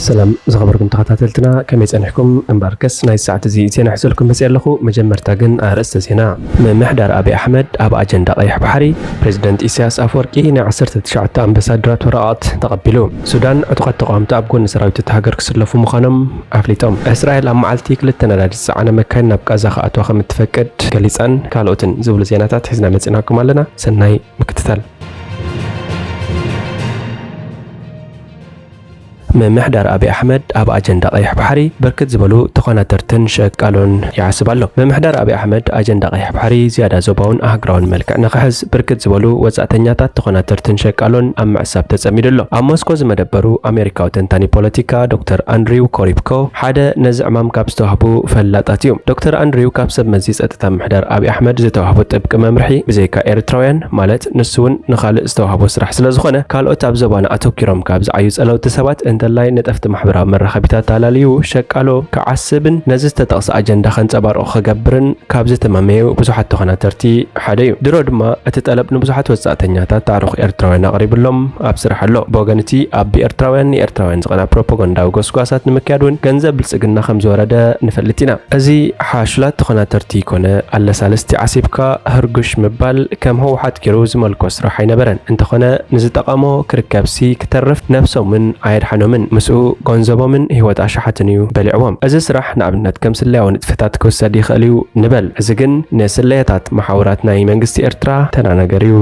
ሰላም ዝኸበርኩም ተኸታተልትና፣ ከመይ ጸኒሕኩም? እምበኣርከስ ናይ ሰዓት እዚ ዜና ሒዘልኩም መጺአ ኣለኹ። መጀመርታ ግን ኣርእስተ ዜና። ምምሕዳር ኣብይ ኣሕመድ ኣብ ኣጀንዳ ቀይሕ ባሕሪ ፕሬዚደንት ኢሳያስ ኣፈወርቂ ናይ ዓሰርተ ትሽዓተ ኣምባሳደራት ወረቓቕቲ ተቐቢሉ። ሱዳን ዕጡቓት ተቓወምቲ ኣብ ጎኒ ሰራዊት እታ ሃገር ክስለፉ ምዃኖም ኣፍሊጦም። እስራኤል ኣብ መዓልቲ ክልተ ነዳዲ ዝጸዓና መካይን ናብ ቃዛ ክኣትዋ ከም እትፈቅድ ገሊጻን ካልኦትን ዝብሉ ዜናታት ሒዝና መጺናኩም ኣለና። ሰናይ ምክትታል። ምምሕዳር ኣብይ ኣሕመድ ኣብ ኣጀንዳ ቀይሕ ባሕሪ ብርክት ዝበሉ ተኾናተርትን ሸቃሎን ይዓስብ ኣሎ። ምምሕዳር ኣብይ ኣሕመድ ኣጀንዳ ቀይሕ ባሕሪ ዝያዳ ዞባውን ኣህጉራውን መልክዕ ንኽሕዝ ብርክት ዝበሉ ወጻእተኛታት ተኾናተርትን ሸቃሎን ኣብ ምዕሳብ ተጸሚዱ ኣሎ። ኣብ ሞስኮ ዝመደበሩ ኣሜሪካዊ ተንታኒ ፖለቲካ ዶክተር ኣንድሪው ኮሪፕኮ ሓደ ነዚ ዕማም ካብ ዝተዋህቡ ፈላጣት እዩ። ዶክተር ኣንድሪው ካብ ሰብ መዚ ጸጥታ ምምሕዳር ኣብይ ኣሕመድ ዝተዋህቦ ጥብቂ መምርሒ ብዘይካ ኤርትራውያን ማለት ንሱ እውን ንኻልእ ዝተዋህቦ ስራሕ ስለ ዝኾነ፣ ካልኦት ኣብ ዞባና ኣተኲሮም ካብ ዝዓዩ ጸለውቲ ሰባት እንተላይ ንጠፍቲ ማሕበራዊ መራኸቢታት ኣላልዩ ሸቃሎ ክዓስብን ነዚ ዝተጠቕሰ ኣጀንዳ ከንጸባርቑ ክገብርን ካብ ዝተመመዩ ብዙሓት ተኾናተርቲ ሓደ እዩ። ድሮ ድማ እቲ ጠለብ ንብዙሓት ወጻእተኛታት ኣዕሩኽ ኤርትራውያን ኣቕሪብሎም ኣብ ስራሕ ኣሎ። ብወገን እቲ ኣብ ብኤርትራውያን ንኤርትራውያን ዝቐና ፕሮፓጋንዳዊ ጎስጓሳት ንምክያድ እውን ገንዘብ ብልጽግና ከም ዝወረደ ንፈልጥ ኢና። እዚ ሓሹላት ተኾናተርቲ ኮነ ኣለሳለስቲ ዓሲብካ ህርጉሽ ምባል ከም ህወሓት ገይሩ ዝመልኮ ስራሕ ኣይነበረን። እንተኾነ ንዝጠቐሞ ክርከብሲ ክተርፍ ነብሶምን ኣየድሓኖምን። ምስኡ ገንዘቦምን ህይወት ኣሽሓትን እዩ በሊዕዎም። እዚ ስራሕ ንኣብነት ከም ስለያዊ ንጥፈታት ክውሰድ ይኽእል እዩ ንበል። እዚ ግን ንስለያታት መሓውራት ናይ መንግስቲ ኤርትራ ተናነገር እዩ።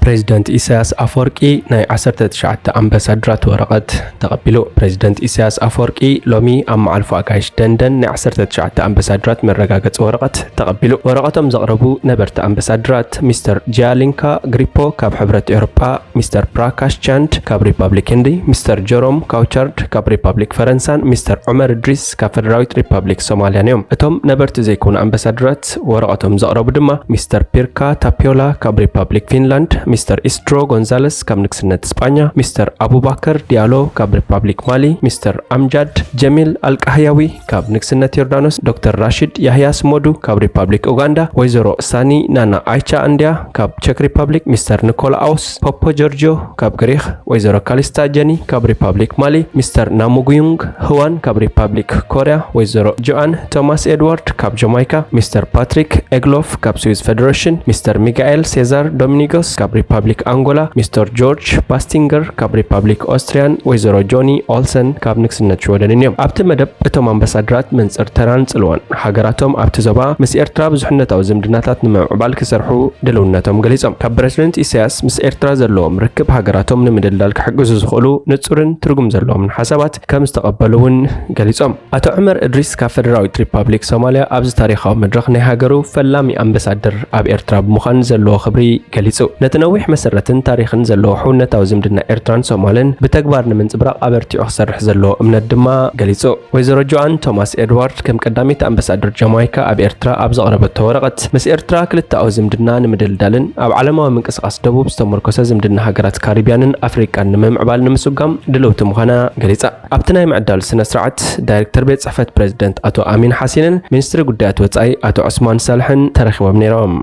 ፕሬዚደንት ኢሳያስ ኣፈወርቂ ናይ ዓሰርተ ትሽዓተ ኣምባሳደራት ወረቐት ተቐቢሉ። ፕሬዚደንት ኢሳያስ ኣፈወርቂ ሎሚ ኣብ መዓልፎ ኣጋይሽ ደንደን ናይ ዓሰርተ ትሽዓተ ኣምባሳደራት መረጋገጺ ወረቐት ተቐቢሉ። ወረቐቶም ዘቕረቡ ነበርቲ ኣምባሳደራት ሚስተር ጂያሊንካ ግሪፖ ካብ ሕብረት ኤውሮጳ፣ ሚስተር ፕራካሽ ቻንድ ካብ ሪፓብሊክ ህንዲ፣ ሚስተር ጀሮም ካውቻርድ ካብ ሪፓብሊክ ፈረንሳን ሚስተር ዑመር እድሪስ ካብ ፈደራዊት ሪፓብሊክ ሶማልያን እዮም። እቶም ነበርቲ ዘይኮኑ ኣምባሳደራት ወረቐቶም ዘቕረቡ ድማ ሚስተር ፒርካ ታፒዮላ ካብ ሪፓብሊክ ፊንላንድ፣ ሚስተር ኢስድሮ ጎንዛለስ ካብ ንግስነት ስጳኛ፣ ሚስተር ኣቡባከር ዲያሎ ካብ ሪፓብሊክ ማሊ፣ ሚስተር ኣምጃድ ጀሚል ኣልቃህያዊ ካብ ንግስነት ዮርዳኖስ፣ ዶክተር ራሺድ ያህያ ስሞዱ ካብ ሪፓብሊክ ኡጋንዳ፣ ወይዘሮ ሳኒ ናና ኣይቻ ኣንድያ ካብ ቸክ ሪፓብሊክ፣ ሚስተር ኒኮላኦስ ፖፖ ጆርጂዮ ካብ ግሪኽ፣ ወይዘሮ ካሊስታ ጀኒ ካብ ሪፓብሊክ ማሊ፣ ሚስተር ናሙጉዩንግ ህዋን ካብ ሪፓብሊክ ኮርያ፣ ወይዘሮ ጆኣን ቶማስ ኤድዋርድ ካብ ጀማይካ፣ ሚስተር ፓትሪክ ኤግሎፍ ካብ ስዊዝ ፌደሬሽን፣ ሚስተር ሚጋኤል ሴዛር ዶሚኒጎስ ካብ ሪፓብሊክ ኣንጎላ፣ ሚስተር ጆርጅ ባስቲንገር ካብ ሪፓብሊክ ኦስትሪያን ወይዘሮ ጆኒ ኦልሰን ካብ ንግስነት ሽወደንን እዮም። ኣብቲ መደብ እቶም ኣምባሳደራት መንጽር ተራን ጽልዋን ሃገራቶም ኣብቲ ዞባ ምስ ኤርትራ ብዙሕነታዊ ዝምድናታት ንምምዕባል ክሰርሑ ድልውነቶም ገሊጾም። ካብ ፕረዚደንት ኢሳያስ ምስ ኤርትራ ዘለዎም ርክብ ሃገራቶም ንምድልዳል ክሕግዙ ዝኽእሉ ንጹርን ትርጉም ዘለዎምን ሓሳባት ከም ዝተቐበሉ እውን ገሊጾም። ኣቶ ዑመር እድሪስ ካብ ፈደራዊት ሪፓብሊክ ሶማልያ ኣብዚ ታሪኻዊ መድረኽ ናይ ሃገሩ ፈላሚ ኣምባሳደር ኣብ ኤርትራ ብምዃን ዘለዎ ክብሪ ገሊጹ። ነቲ ነዊሕ መሰረትን ታሪኽን ዘለዎ ሕውነታዊ ዝምድና ኤርትራን ሶማልን ብተግባር ንምንጽብራቕ ኣበርቲዑ ክሰርሕ ዘለዎ እምነት ድማ ገሊጹ። ወይዘሮ ጆኣን ቶማስ ኤድዋርድ ከም ቀዳመይቲ ኣምባሳደር ጃማይካ ኣብ ኤርትራ ኣብ ዘቕረበቶ ወረቐት፣ ምስ ኤርትራ ክልተኣዊ ዝምድና ንምድልዳልን ኣብ ዓለማዊ ምንቅስቓስ ደቡብ ዝተመርኮሰ ዝምድና ሃገራት ካሪብያንን ኣፍሪቃን ንምምዕባል ንምስጓም ድልውቲ ምዃና ገሊጻ። ኣብቲ ናይ ምዕዳል ስነ ስርዓት ዳይሬክተር ቤት ጽሕፈት ፕረዚደንት ኣቶ ኣሚን ሓሲንን ሚኒስትሪ ጉዳያት ወጻኢ ኣቶ ዑስማን ሳልሕን ተረኺቦም ነይሮም።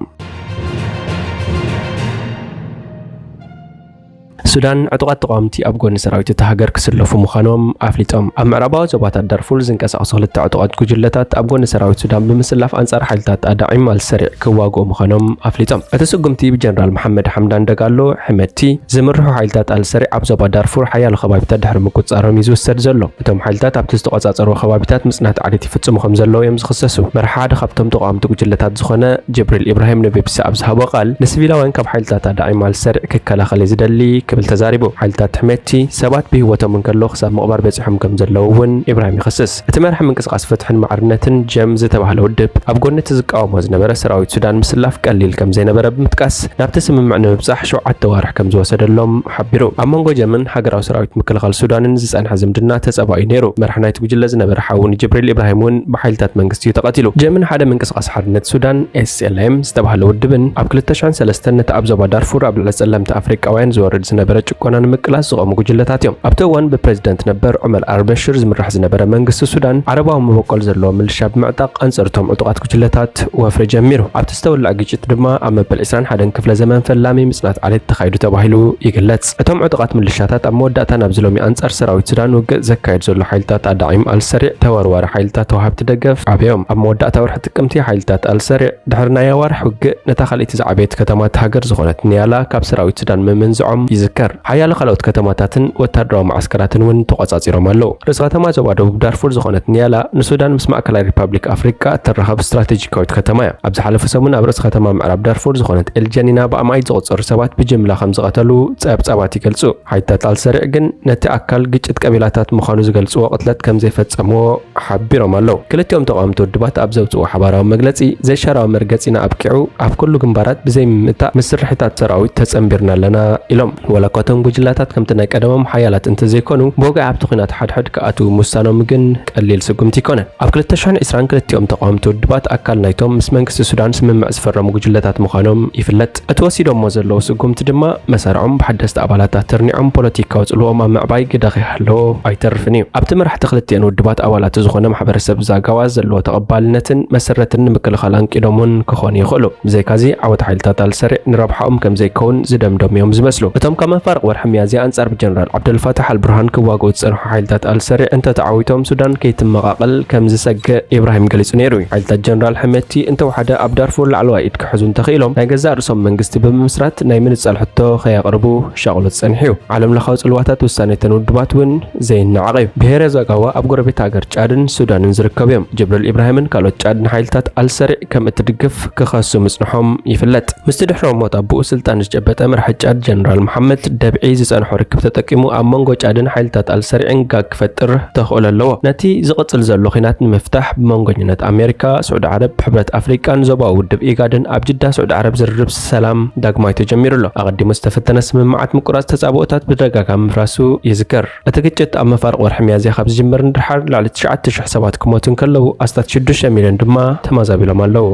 ሱዳን ዕጡቓት ተቓወምቲ ኣብ ጎኒ ሰራዊት እታ ሃገር ክስለፉ ምዃኖም ኣፍሊጦም። ኣብ ምዕራባዊ ዞባታት ዳርፉር ዝንቀሳቐሱ ክልተ ዕጡቓት ጉጅለታት ኣብ ጎኒ ሰራዊት ሱዳን ብምስላፍ ኣንጻር ሓይልታት ኣዳዒም ኣልሰሪዕ ክዋግኡ ምዃኖም ኣፍሊጦም። እቲ ስጉምቲ ብጀነራል መሓመድ ሓምዳን ደጋሎ ሕመቲ ዝምርሑ ሓይልታት ኣልሰሪዕ ኣብ ዞባ ዳርፉር ሓያሎ ከባቢታት ድሕሪ ምቁጽጻሮም እዩ ዝውሰድ ዘሎ። እቶም ሓይልታት ኣብቲ ዝተቖጻጸርዎ ከባቢታት ምጽናት ዓሌት ይፍጽሙ ከም ዘለዉ እዮም ዝኽሰሱ። መራሒ ሓደ ካብቶም ተቓወምቲ ጉጅለታት ዝኾነ ጅብሪል ኢብራሂም ንቢቢሲ ኣብ ዝሃቦ ቃል፣ ንሲቪላውያን ካብ ሓይልታት ኣዳዒም ኣልሰርዕ ክከላኸል እዩ ዝደሊ ክብል ተዛሪቡ። ሓይልታት ሕሜቲ ሰባት ብህይወቶም እንከለዉ ክሳብ ምቕባር በጺሖም ከም ዘለዉ እውን ኢብራሂም ይኸስስ። እቲ መራሒ ምንቅስቓስ ፍትሕን ማዕርነትን ጀም ዝተባህለ ውድብ ኣብ ጎኒ እቲ ዝቃወሞ ዝነበረ ሰራዊት ሱዳን ምስላፍ ቀሊል ከም ዘይነበረ ብምጥቃስ፣ ናብቲ ስምምዕ ንምብጻሕ ሸውዓተ ዋርሕ ከም ዝወሰደሎም ሓቢሩ። ኣብ መንጎ ጀምን ሃገራዊ ሰራዊት ምክልኻል ሱዳንን ዝጸንሐ ዝምድና ተጸባዩ ነይሩ። መራሒ ናይቲ ጉጅለ ዝነበረ ሓዉ ንጅብሪል ኢብራሂም እውን ብሓይልታት መንግስቲ እዩ ተቐቲሉ። ጀምን ሓደ ምንቅስቓስ ሓርነት ሱዳን፣ ኤስ ኤል ኤም፣ ዝተባህለ ውድብን ኣብ ክልተ ሽሕን ሰለስተን ነቲ ኣብ ዞባ ዳርፉር ኣብ ልዕሊ ጸለምቲ ኣፍሪቃውያን ዝወርድ ዝነበረ ስረ ጭቆና ንምቅላስ ዝቖሙ ጉጅለታት እዮም። ኣብቲ እዋን ብፕሬዝደንት ነበር ዑመር ኣልበሽር ዝምራሕ ዝነበረ መንግስቲ ሱዳን፣ ዓረባዊ መበቆል ዘለዎ ምልሻ ብምዕጣቕ ኣንጻር እቶም ዕጡቓት ጉጅለታት ወፍሪ ጀሚሩ። ኣብቲ ዝተወልዐ ግጭት ድማ ኣብ መበል ዕስራን ሓደን ክፍለ ዘመን ፈላሚ ምጽናት ዓሌት ተኻይዱ ተባሂሉ ይግለጽ። እቶም ዕጡቓት ምልሻታት ኣብ መወዳእታ ናብዚ ሎሚ ኣንጻር ሰራዊት ሱዳን ውግእ ዘካየድ ዘሎ ሓይልታት ኣዳዒም ኣልሰሪዕ ተወርዋሪ ሓይልታት ተዋሃብቲ ደገፍ ዓብዮም። ኣብ መወዳእታ ወርሒ ጥቅምቲ ሓይልታት ኣልሰሪዕ ድሕሪ ናይ ኣዋርሕ ውግእ ነታ ካልኣይቲ ዝዓበየት ከተማ እታ ሃገር ዝኾነት ኒያላ ካብ ሰራዊት ሱዳን ምምንዝዖም ይዝከር። ሓያሎ ካልኦት ከተማታትን ወታደራዊ መዓስከራትን እውን ተቖጻጺሮም ኣለዉ። ርእሰ ከተማ ዞባ ደቡብ ዳርፉር ዝኾነት ኒያላ ንሱዳን ምስ ማእከላይ ሪፓብሊክ ኣፍሪቃ እተራኸብ ስትራቴጂካዊት ከተማ እያ። ኣብ ዝሓለፈ ሰሙን ኣብ ርእሰ ከተማ ምዕራብ ዳርፉር ዝኾነት ኤልጀኒና ብኣማኢት ዝቑጸሩ ሰባት ብጅምላ ከም ዝቐተሉ ጸብጻባት ይገልጹ። ሓይልታት ኣልሰሪዕ ግን ነቲ ኣካል ግጭት ቀቢላታት ምዃኑ ዝገልጽዎ ቅትለት ከም ዘይፈጸምዎ ሓቢሮም ኣለዉ። ክልቲኦም ተቓወምቲ ውድባት ኣብ ዘውጽእዎ ሓባራዊ መግለጺ፣ ዘይሻራዊ መርገጺና ኣብቂዑ፣ ኣብ ኩሉ ግንባራት ብዘይምምእታእ ምስ ስርሒታት ሰራዊት ተጸንቢርና ኣለና ኢሎም። ወላ እኳ እቶም ጉጅላታት ከምቲ ናይ ቀደሞም ሓያላት እንተዘይኮኑ፣ ብወግዒ ኣብቲ ኲናት ሓድሕድ ክኣትዉ ምውሳኖም ግን ቀሊል ስጉምቲ ኣይኮነን። ኣብ ክልተ ሽሕን ዕስራን ክልቲኦም ተቓወምቲ ውድባት ኣካል ናይቶም ምስ መንግስቲ ሱዳን ስምምዕ ዝፈረሙ ጉጅለታት ምዃኖም ይፍለጥ። እቲ ወሲዶሞ ዘለዉ ስጉምቲ ድማ መሳርዖም ብሓደስቲ ኣባላት ኣትርኒዖም ፖለቲካዊ ጽልዎም ኣብ ምዕባይ ግደ ከይሃለዎ ኣይተርፍን እዩ። ኣብቲ መራሕቲ ክልቲአን ውድባት ኣባላቱ ዝኾነ ማሕበረሰብ ዛጋዋ ዘለዎ ተቐባልነትን መሰረትን ንምክልኻል ኣንቂዶም እውን ክኾኑ ይኽእሉ። ብዘይካዚ ዓወት ሓይልታት ኣልሰሪዕ ንረብሓኦም ከም ዘይከውን ዝደምደሙ እዮም ዝመስሉ። እቶም ካብ መፋርቕ ወርሒ ሚያዝያ ኣንጻር ብጀነራል ዓብደልፋታሕ ኣልብርሃን ክዋግኡ ዝጸንሑ ሓይልታት ኣልሰሪዕ እንተተዓዊቶም ሱዳን ከይትመቓቐል ከም ዝሰግእ ኢብራሂም ገሊጹ ነይሩ እዩ። ሓይልታት ጀነራል ሕመቲ እንተወሓደ ኣብ ዳርፉር ላዕለዋይ ኢድ ክሕዙ እንተኽኢሎም ናይ ገዛእ ርእሶም መንግስቲ ብምምስራት ናይ ምንጻል ሕቶ ከየቕርቡ ሻቕሎት ጸኒሑ እዩ። ዓለም ለኻዊ ጽልዋታት ውሳኔ እተን ውድባት እውን ዘይነዓቕ እዩ። ብሄረ ዛጋዋ ኣብ ጎረቤት ሃገር ጫድን ሱዳንን ዝርከቡ እዮም። ጅብሪል ኢብራሂምን ካልኦት ጫድን ሓይልታት ኣልሰሪዕ ከም እትድግፍ ክኸሱ ምጽንሖም ይፍለጥ። ምስቲ ድሕሪ ሞት ኣቦኡ ስልጣን ዝጨበጠ መራሒ ጫድ ጀነራል መሓመድ ደብዒ ዝጸንሖ ርክብ ተጠቂሙ ኣብ መንጎ ጫድን ሓይልታት ኣልሰሪዕን ጋግ ክፈጥር ተኽእሎ ኣለዎ። ነቲ ዝቕጽል ዘሎ ኲናት ንምፍታሕ ብመንጎኝነት ኣሜሪካ፣ ስዑዲ ዓረብ፣ ሕብረት ኣፍሪቃን ዞባዊ ውድብ ኢጋድን ኣብ ጅዳ ስዑዲ ዓረብ ዝርርብ ሰላም ዳግማይ ተጀሚሩ ኣሎ። ኣቐዲሙ ዝተፈተነ ስምምዓት ምቁራጽ ተጻብኦታት ብተደጋጋሚ ምፍራሱ ይዝከር። እቲ ግጭት ኣብ መፋርቕ ወርሒ ሚያዝያ ካብ ዝጅምር ንድሓር ልዕሊ ትሽዓተ ሽሕ ሰባት ክሞቱ እንከለዉ ኣስታት ሽዱሽተ ሚልዮን ድማ ተመዛቢሎም ኣለዉ።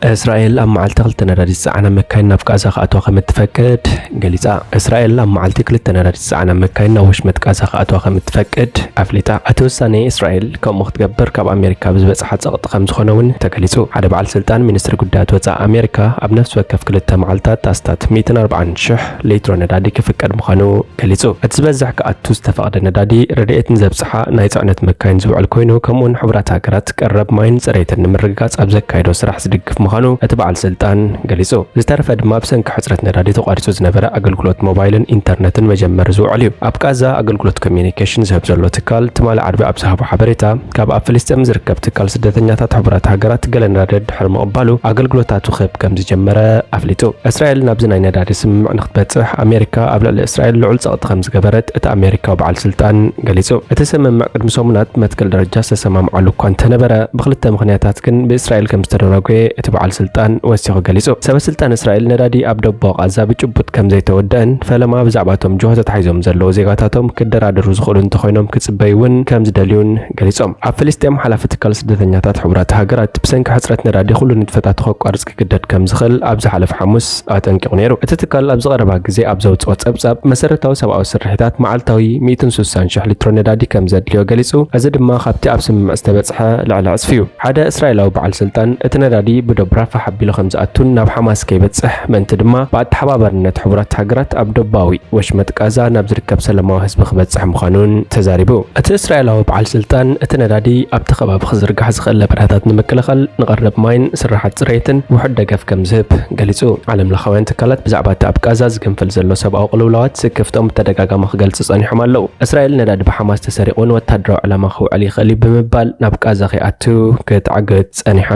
እስራኤል ኣብ መዓልቲ ክልተ ነዳዲ ዝጸዓና መካይን ናብ ቃዛ ክኣትዋ ከም እትፈቅድ ገሊጻ። እስራኤል ኣብ መዓልቲ ክልተ ነዳዲ ዝጸዓና መካይን ናብ ወሽመጥ ቃዛ ክኣትዋ ከም እትፈቅድ ኣፍሊጣ። እቲ ውሳኔ እስራኤል ከምኡ ክትገብር ካብ ኣሜሪካ ብዝበጽሓ ጸቕጢ ከም ዝኾነ እውን ተገሊጹ። ሓደ በዓል ስልጣን ሚኒስትሪ ጉዳያት ወጻኢ ኣሜሪካ ኣብ ነፍሲ ወከፍ ክልተ መዓልታት ኣስታት ሚእትን ኣርባዓን ሽሕ ሊትሮ ነዳዲ ክፍቀድ ምዃኑ ገሊጹ። እቲ ዝበዝሕ ክኣቱ ዝተፈቕደ ነዳዲ ረድኤት ንዘብጽሓ ናይ ጽዕነት መካይን ዝውዕል ኮይኑ፣ ከምኡውን ሕቡራት ሃገራት ቀረብ ማይን ጽሬትን ንምርግጋጽ ኣብ ዘካየዶ ስራሕ ዝድግፍ ምዃኑ እቲ በዓል ስልጣን ገሊጹ። ዝተረፈ ድማ ብሰንኪ ሕጽረት ነዳዲ ተቋሪጹ ዝነበረ ኣገልግሎት ሞባይልን ኢንተርነትን መጀመሪ ዝውዕል እዩ። ኣብ ቃዛ ኣገልግሎት ኮሚዩኒኬሽን ዝህብ ዘሎ ትካል ትማሊ ዓርቢ ኣብ ዝሃቦ ሓበሬታ፣ ካብ ኣብ ፍልስጤም ዝርከብ ትካል ስደተኛታት ሕቡራት ሃገራት ገለ ነዳዲ ድሕሪ ምቕባሉ ኣገልግሎታቱ ክህብ ከም ዝጀመረ ኣፍሊጡ። እስራኤል ናብዚ ናይ ነዳዲ ስምምዕ ንክትበጽሕ ኣሜሪካ ኣብ ልዕሊ እስራኤል ልዑል ጸቕጢ ከም ዝገበረት እቲ ኣሜሪካዊ በዓል ስልጣን ገሊጹ። እቲ ስምምዕ ቅድሚ ሰሙናት ብመትከል ደረጃ ዝተሰማምዓሉ እኳ እንተነበረ፣ ብክልተ ምኽንያታት ግን ብእስራኤል ከም ዝተደናጎየ እቲ በዓል ስልጣን ወሲኹ ገሊጹ። ሰበ ስልጣን እስራኤል ነዳዲ ኣብ ደቡባዊ ቃዛ ብጭቡጥ ከም ዘይተወደአን፣ ፈለማ ብዛዕባ እቶም ጅሆ ተታሒዞም ዘለዉ ዜጋታቶም ክደራደሩ ዝኽእሉ እንተኾይኖም ክጽበዩ እውን ከም ዝደልዩን ገሊጾም። ኣብ ፍልስጤም ሓላፊ ትካል ስደተኛታት ሕቡራት ሃገራት ብሰንኪ ሕጽረት ነዳዲ ኩሉ ንጥፈታቱ ከቋርጽ ክግደድ ከም ዝኽእል ኣብ ዝሓለፈ ሓሙስ ኣጠንቂቑ ነይሩ። እቲ ትካል ኣብ ዝቐረባ ግዜ ኣብ ዘውጽኦ ጸብጻብ፣ መሰረታዊ ሰብኣዊ ስርሒታት መዓልታዊ ሚእትን ስሳን ሽሕ ሊትሮ ነዳዲ ከም ዘድልዮ ገሊጹ፣ እዚ ድማ ካብቲ ኣብ ስምምዕ ዝተበጽሐ ልዕሊ ዕጽፊ እዩ። ሓደ እስራኤላዊ በዓል ስልጣን፣ እቲ ነዳዲ ብዶብ ራፋሕ ኣቢሉ ከም ዝኣቱን ናብ ሓማስ ከይበጽሕ ምእንቲ ድማ ብኣተሓባባርነት ሕቡራት ሃገራት ኣብ ደቡባዊ ወሽመጥ ቃዛ ናብ ዝርከብ ሰላማዊ ህዝቢ ክበጽሕ ምዃኑን ተዛሪቡ። እቲ እስራኤላዊ በዓል ስልጣን፣ እቲ ነዳዲ ኣብቲ ከባቢ ክዝርጋሕ ዝኽእል ለበዳታት ንምክልኻል ንቐረብ ማይን ስራሓት ጽሬትን ውሑድ ደገፍ ከም ዝህብ ገሊጹ። ዓለምለኻውያን ትካላት ብዛዕባ እቲ ኣብ ቃዛ ዝግንፍል ዘሎ ሰብኣዊ ቅልውላዋት ስክፍትኦም ብተደጋጋሚ ክገልጹ ጸኒሖም ኣለዉ። እስራኤል ነዳዲ ብሓማስ ተሰሪቑ ንወታደራዊ ዕላማ ክውዕል ይኽእል እዩ ብምባል ናብ ቃዛ ከይኣቱ ክትዓግት ጸኒሓ።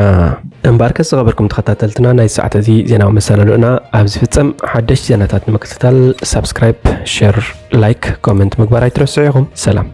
እምበኣርከስ ዝኸበርኩም ተኸታተልትና፣ ናይ ሰዓት እዚ ዜናዊ መሰናድኦና ኣብዚ ፍጸም። ሓደሽቲ ዜናታት ንምክትታል ሳብስክራይብ፣ ሸር፣ ላይክ፣ ኮመንት ምግባር ኣይትረስዑ ኢኹም። ሰላም።